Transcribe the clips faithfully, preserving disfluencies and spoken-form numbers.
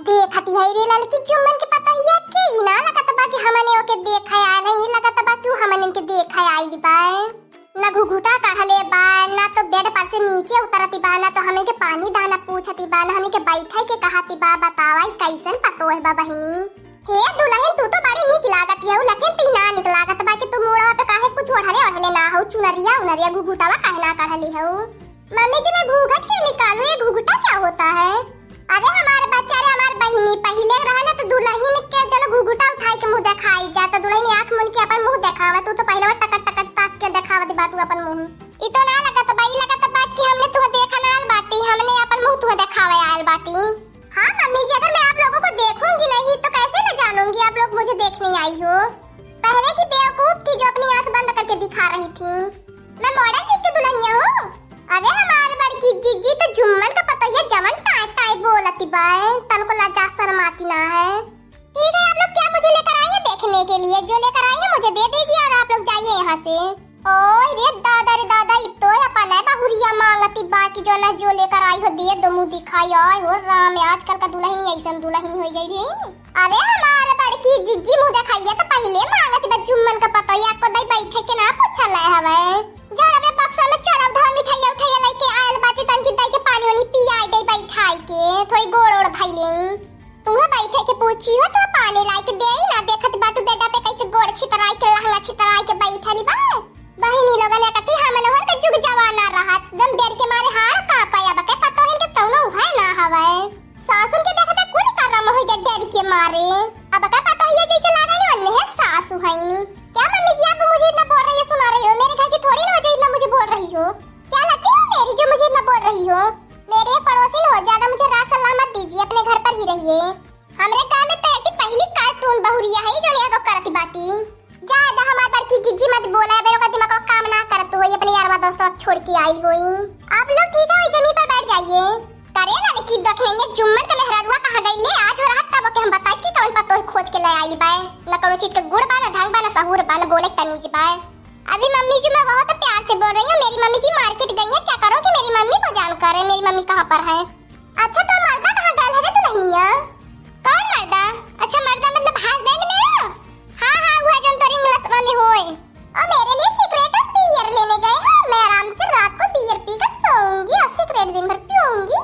देखती है रे ललकी जुम्मन के पतोहिया के, ई ना लगत बा कि हमने ओके देखे आयल है, ई लगत बा कि उ हमने के देखे आइल बा। ना घुघुटा काढ़ले बा, ना तो बेड पर से नीचे उतरती बा, ना तो हमने के पानी दाना पूछती बा, ना हमने के बैठे के कहती बा। बतावा, ई कैसन पतोह बा बहिनी? हे दुलहिन, तू तो बड़ी नीक लागत हऊ, लेकिन तू ना नीक लागत बा कि तू मुड़वा पे काहे कुछ ओढ़ले ओढ़ले ना हऊ, चुनरिया उनरिया घुघुटावा काहे ना काढ़ले हऊ? मम्मी जी, मैं घूंघट क्यों निकालूं? ये घुघुटा क्या होता है? अरे हमार बच्चा रे, हमार बहिनी, पहिले रहा ना तो दुलहिन के जन घुघुटा उठाई के मुंह देखाई जा, तो दुलहिन आंख मुन के अपन मुंह देखावे, तू तो पहिले टकट टकट ताक के देखावत बाटू अपन मुंह। ई तो ना लगत बा, ई लगत बा कि हमने तुह देखा ना आयल बाटी, हमने अपन मुंह तुह देखावे आयल बाटी। हाँ मम्मी जी, अगर मैं आप लोगों को देखूंगी नहीं तो कैसे मैं जानूंगी आप लोग मुझे देखने आई हो? पहले की बेवकूफ थी जो अपनी आंख बंद करके दिखा रही थी। मैं मॉडर्न चीज की दुल्हनिया हूँ। अरे हमार बड़की जिज्जी तो जुम्मन का पतोहिया जवन टाई टाई बोलती बा, तनको लज्जा शर्म आती ना है। ठीक है, आप लोग क्या मुझे लेकर आई है देखने के लिए? जो लेकर आई है मुझे दे दीजिए और आप लोग जाइए यहाँ से। ओए रे दादा रे दादा, ई तो अपन है बहुरिया मांगती बा कि जो ना जो लेकर आई हो दे दो, मुंह दिखाई। आय हो राम, आजकल का दुलहिन ऐसन दुलहिन हो गई रे। अरे हमार बड़की जिज्जी मुंह देखाइए तो पहिले मांगती बा जुम्मन का पतोहिया, को दई बैठे के ना पूछल है हवे। जो अपने बक्सा में चोरा उधार मिठाइया उठाइया लेके आयल बाची, तनकी दई के पानी वानी पियाई दे बैठाई के, थोड़ी गोड़ ओड़ धइले। तुहे बैठे के पूछी हो तो पानी लाई के देई ना, देखत बाटू बेडा पे कैसे गोड़ छितराई के, लहंगा छितराई के बैठली बा। बहिनी लोगन एकठी हमन होन के जुग जमाना रहत, जब डर के मारे हाड़ कांपे, अब के पतोहिन के कौनो उहे ना हवे। सासुन के देखते कुल करम हो जा डर के मारे। अब के पतोहिया जैसे लागे नी, ओन्हे सासु हईनी। क्या मम्मी जी, आप मुझे इतना बोल रही हो, सुना रही हो? मेरे घर की थोड़ी ना हो जो इतना मुझे बोल रही हो। क्या लगती हो मेरी जो मुझे इतना बोल रही हो? मेरी एक पड़ोसिन हो, ज्यादा मुझे राह सलाह मत दीजिए, अपने घर पर ही रहिए। हमरे गांव में तो एक पहली कार्टून बहुरिया है जो यहाँ को करती बाटी। ज्यादा हमार बड़की जिज्जी मत बोला, अब ओकर दिमाग काम ना करत होई, अपने यारवा दोस्तवा छोड़ के आई होई। आप लोग ठीक है, वही जमीन पर बैठ जाइए। करे ना लेकिन देख लेंगे जुम्मन के मेहरारुआ कहाँ गई ले, आज वो रात तब ओके हम बताई कि कौन पतोह खोज के ले आई बा। न कौनो चीज के गुण बा, न ढंग बा, न सहूर बा, न बोले के तमीज बा। अभी मम्मी जी मैं बहुत प्यार से बोल रही हूँ, मेरी मम्मी जी मार्केट गई है, क्या करोगी मेरी मम्मी को जानकर है, मेरी मम्मी कहाँ पर है? अच्छा, तो मर्दा कहाँ गल है रे दुल्हनिया? कौन मर्दा? अच्छा, मर्दा मतलब हस्बैंड में? हाँ, हाँ, वो है जो तोरी इंग्लिश में होए। और मेरे लिए सिगरेट और बियर लेने गए हैं। मैं आराम से रात को बियर पीकर सोऊंगी और सिगरेट दिन भर पीऊंगी।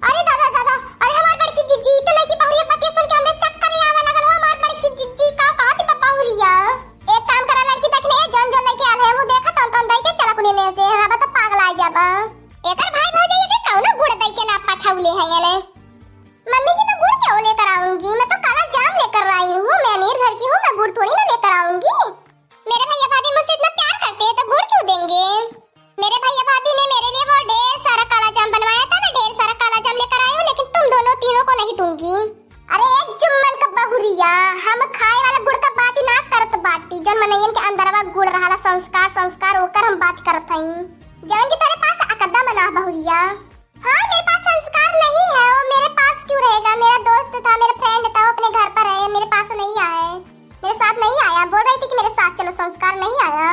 अरे दादा, दादा, अरे हमार बड़की जिज्जी, तो लड़की बहुरिया बतिया सुन के हमरे चक्कर ही आवे लगल। वो हमार बड़की जिज्जी का कहत बा बहुरिया। एक काम करा लड़की, देखने जौन जौन लेके आल है, वो देखा तौन तौन दई के चला कुने में से, हवा तो पागल आ जाबा। एकर भाई भौजाई के कौनो गुड़ दई के ना पठौले है ये ने। मम्मी जी, मैं गुड़ क्यों लेकर आऊंगी? मैं तो काला जाम लेकर आई हूँ। मैं अमीर घर की हूँ, मैं गुड़ थोड़ी ना लेकर आऊंगी। मेरे भैया भाभी मुझसे इतना प्यार करते हैं तो गुड़ क्यों देंगे? मेरे भैया भाभी ने मेरे लिए वो ढेर सारा काला जाम बनवाया था, मैं ढेर सारा काला जाम लेकर आई हूँ, लेकिन तुम दोनों तीनों को नहीं दूंगी। अरे एक जुम्मन का बहुरिया, हम खाए वाला गुड़ का बात ही ना करत बाटी, जौन मनइयन के अंदरवा गुड़ रहाला, संस्कार, संस्कार ओकर हम बात करत हई। जौन की तोरे पास अकदम ना बहुरिया। हाँ, मेरे पास संस्कार नहीं है, वो मेरे पास क्यों रहेगा? मेरा दोस्त था, मेरा फ्रेंड था, वो अपने घर पर है, मेरे पास नहीं आया है, मेरे साथ नहीं आया। बोल रही थी कि मेरे साथ चलो, संस्कार नहीं आया।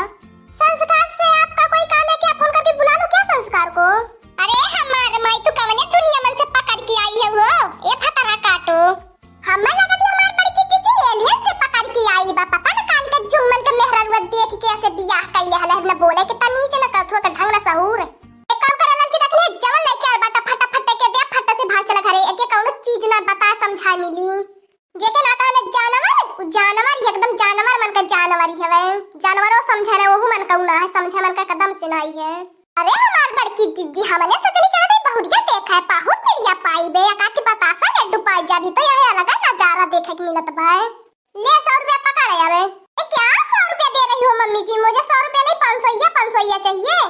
संस्कार से आपका कोई काम है क्या? फोन करके बुला लो क्या संस्कार को? अरे हमार माई, तू कवने दुनिया मन से पकड़ के आई है वो? ये फतरा काटो। हमें लगा थी हमार बड़की दीदी एलियन से पकड़ के आई बा, पता न कान के जुम्मन के मेहररुआ देख के ऐसे बियाह कर ले हले, न बोले के तमीज, न कथुआ के ढंग, न सहूर। एक काम करे ललकी, देखने जवन लेके आए बाटा फटाफट के दे, फट से भाग चला घरे, एके कौनो चीज ना बता समझा मिली। जेके ना कहले जानवर, उ जानवर ही एकदम जानवर मन का जानवर ही हवे। जानवरो समझे ना, ओहू मन का उ ना है, समझे मन का एकदम से ना ही है। अरे हमार बड़की जिज्जी, हमने सोचनी चला दे बहुरिया देखा है, पाहुन पिड़िया पाई बे, या काटी बतासा लड्डू पाई जाबी तो यह अलग नजारा देखे के मिलत बा। ले सौ रुपया पकड़े अबे। ए क्या सौ रुपया दे रही हो मम्मी जी? मुझे सौ रुपया नहीं, पाँच सौ या, पाँच सौ या चाहिए।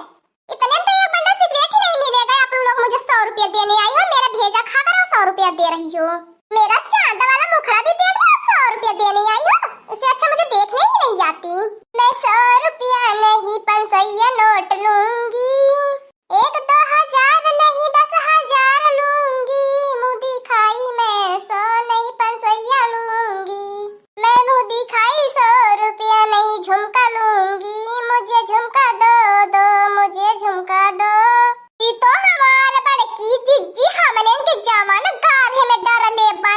इतने में तो एक बंडल सिगरेट ही नहीं मिलेगा, आप लोग मुझे सौ रुपया देने आई हो, मेरा भेजा खाकर सौ रुपया दे रही हो। मेरा चांद वाला मुखड़ा भी दे दिया, सौ रुपया देने आई हो, इससे अच्छा मुझे देखने ही नहीं आती। मैं सौ रुपया नहीं, पाँच सौ या नोट लूंगी, एक दो हजार नहीं, दस हजार लूंगी, मुंह दिखाई मैं सौ नहीं, पाँच सौ या लूंगी। मैं मुंह दिखाई सौ रुपया नहीं, झुमका लूंगी, मुझे झुमका दो, दो, मुझे झुमका दो। ई तो हमार बड़की जिज्जी हमने के जवन गाढ़े में डर ले बा,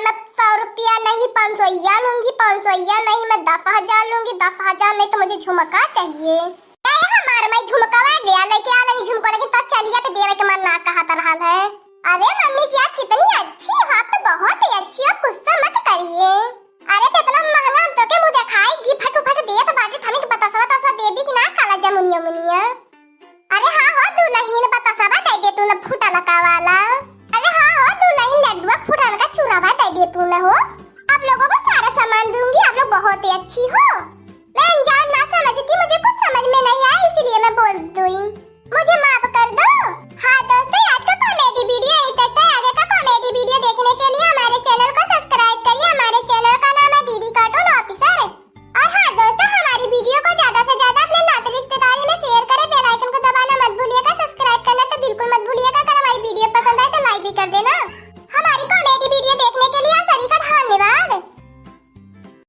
भैया नहीं, मैं दस हजार लूंगी, दस हजार नहीं तो मुझे झुमका चाहिए। ए हमार माई, झुमकवा ले आ, लेके आ लेनी झुमको, लेकिन तो चलिया के देवे के मन ना कहत रहल है। अरे मम्मी जी, आप कितनी अच्छी हो, आप तो बहुत ही अच्छी हो, गुस्सा मत करिए। अरे तो इतना महंगा हम तो के मुंह दिखाई, गिफ्ट उफट दिए तो बाटे, थाने के बतासा बतासा दे दी कि ना, काला जामुनिया मुनिया। अरे हाँ हो दुलहिन, बतासा दे दे तू ना, फूटा लका वाला। अरे हाँ हो दुलहिन, लड्डुआ फूटा का चूरावा दे दे तू ना हो। आप लोगों को सारा सामान दूंगी, आप लोग बहुत ही अच्छी हो। मैं अनजान ना समझती, मुझे कुछ समझ में नहीं आया, इसीलिए मैं बोल दूं। मुझे माफ कर दो। हाँ दोस्त,